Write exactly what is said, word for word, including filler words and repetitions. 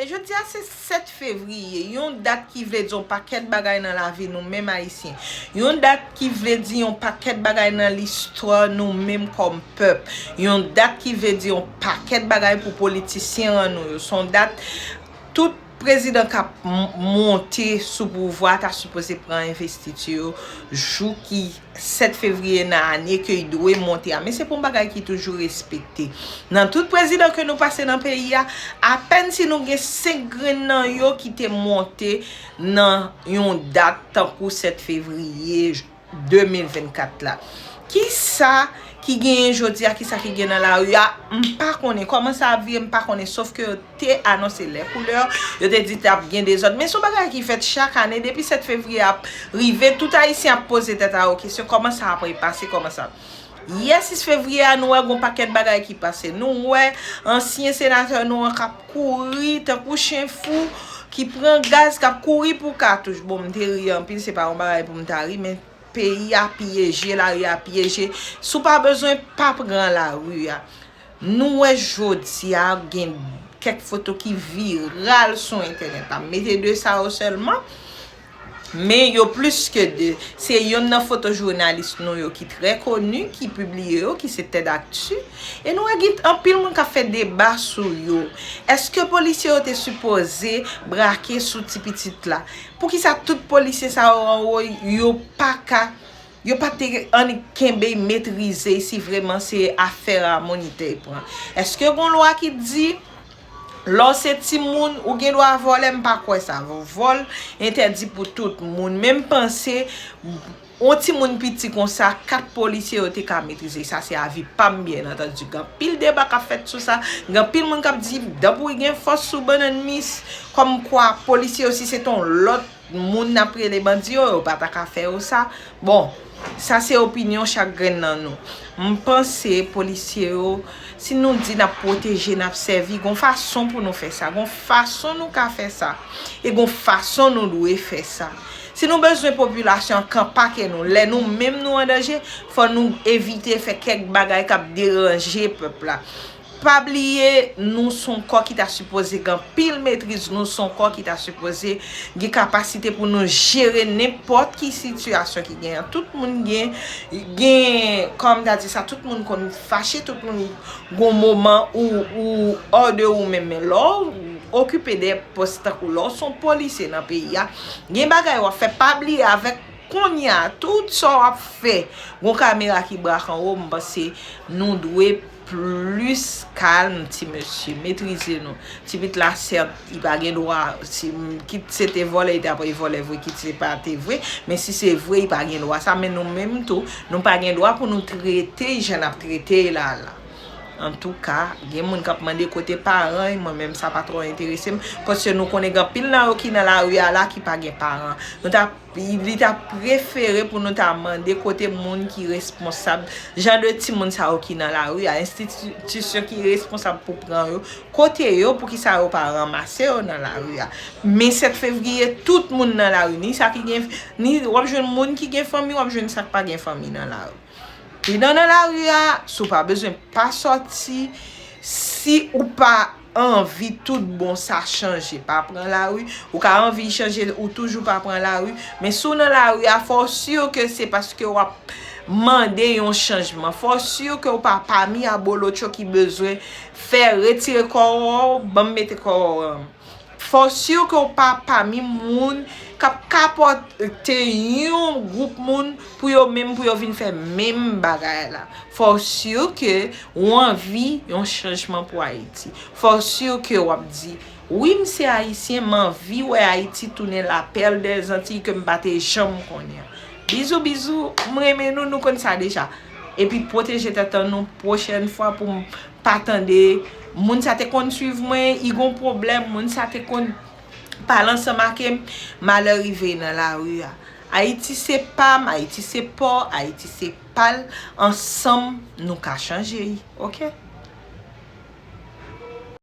Jodi a se sèt fevriye, yon dat ki vle di yon pakèt bagay nan lavi nou menm Ayisyen. Yon dat ki vle di yon pakèt bagay nan listwa nou menm kòm pèp. Yon dat ki vle di yon pakèt bagay pou politisyen an nou yo. Se yon dat tout prezidan k ap m- monte sou pouvwa ta sipoze pran envestiti yo jou ki sèt fevriye nan ane ke y dwe monte a. Men se pou yon bagay ki toujou respekte. Nan tout prezidan ke nou pase nan peyi a, apèn si nou gen senk grenn nan yo ki te monte nan yon dat tankou sèt fevriye de mil vennkat la. Kisa ki genyen jodi a, kisa ki gen nan lari a, m pa konnen. Kòman sa ap vire, m pa konnen. Sof ke yo te anonse lè koulè, yo te di t ap gen dezòd. Men se yon bagay ki fèt chak ane, depi sèt fevriye ap rive, tout Ayisyen ap poze tèt a yo kesyon, kòman sa ap pase, kòman sa. Yè sis fevriye a, nou wè gon pakèt bagay ki pase. Nou wè ansyen senatè nou an k ap kouri tankou chen fou, ki pran gaz, k ap kouri pou katouch. Bon, m te ri anpil, se pa yon bagay pou m ta ri, men peyi a pyeje, lari a pyeje. Si w pa bezwen, pa pran lari a. Nou wè jodi a gen kèk foto ki viral sou entènèt la. M mete de sa yo sèlman. Men yo plis ke de. Se yonn nan foto jounalis nou yo ki trè koni, ki pibliye yo, ki se Ted Actu. E nou wè gen anpil moun k ap fè deba sou yo. Èske polisye yo te sipoze brake sou ti pitit la? Poukisa tout polisye sa yo anwo yo pa ka, yo pa te annik kenbe y, metrize y si vrèman se afè Ramonitè y pran? Èske gon lwa ki di lè w se timoun, ou gen dwa vòlè? M pa kwè sa. Vòl entèdi pou tout moun. Men m panse, yon timoun piti konsa, kat polisye yo te ka metrize. Sa se avi pa m, byen antandi. Gen anpil deba k ap fèt sou sa. Gen anpil moun k ap di, danpri gen fòs sou bannann mis. Kòmkwa, polisye yo, si se te yon lòt moun n ap rele bandi yo, yo pa ta ka fè yo sa. Bon, sa se opinyon chak grenn nan nou. M panse polisye yo, si nou di n ap pwoteje, n ap sèvi, gon fason pou nou fè sa, gon fason nou ka fè sa, e gon fason nou dwe fè sa. Si nou bezwen popilasyon an kanpe ak nou, lè nou menm nou an danje, fò nou evite fè kèk bagay k ap deranje pèp la. Pa bliye, nou se yon kò ki ta sipoze gen anpil metriz, nou se yon kò ki ta sipoze gen kapasite pou nou jere nenpòt ki sitiyasyon ki genyen. Tout moun gen, gen, kòm ta di sa, tout moun konn fache, tout moun gon moman ou, ou hors de ou menm. Men lè w okipe de pòs tankou lè w se yon polisye nan peyi a, gen bagay w ap fè, pa bliye avèk kounye a, tout sa w ap fè, gon kamera ki brake anwo, m panse nou dwe plis kalm, ti mesye. Metrize nou. Ti pitit la, sèt, li pa gen dwa, si, kit se te vòlè, li ta pral vòlè vre, kit se pa te vre, men si se vre, li pa gen dwa sa, men nou menm tou, nou pa gen dwa pou nou trete y jan n ap trete y la, la. Antouka, gen moun k ap mande kote paran y, mwen menm sa pa twò enterese m, paske nou konnen gen anpil nan yo ki nan lari a la ki pa gen paran. Nou ta, li ta prefere pou nou ta mande kote moun ki responsab, jan de timoun sa yo ki nan lari a, enstitisyon ki responsab pou pran yo, kote yo, poukisa yo pa ranmase yo nan lari a. Men sèt fevriye, tout moun nan lari, ni sa ki gen, ni w ap jwenn moun ki gen fanmi, w ap jwenn sa k pa gen fanmi nan lari. Pridan nan lari a, si w pa bezwen, pa sòti. Si ou pa anvi tout bon sa chanje, pa pran lari. Ou ka anvi chanje, ou toujou pa pran lari. Men si w nan lari a, fò w si ke se paske w ap mande yon chanjman. Fò w si ke w pa pami abolotcho ki bezwen fè retire kò w, ban m mete kò w an. Fò w si ke w pa pami moun k ap kapòte yon gwoup moun pou yo menm, pou yo vin fè menm bagay la. Fò w si ke w anvi yon chanjman pou Ayiti. Fò w si ke w ap di, wi, m se Ayisyen, m anvi wè Ayiti tounen la perle des Antilles ke m pa te janm konnen. Bizou, bizou, m renmen nou, nou konn sa deja. Epi pwoteje tèt an nou pwochèn fwa pou m pa tande, moun sa te konn swiv mwen, li gon pwoblèm, moun sa te konn pale ansanm ak m, malè rive nan lari a. Ayiti se pa m, Ayiti se pa w, Ayiti se pa l, ansanm nou ka chanje y, oke?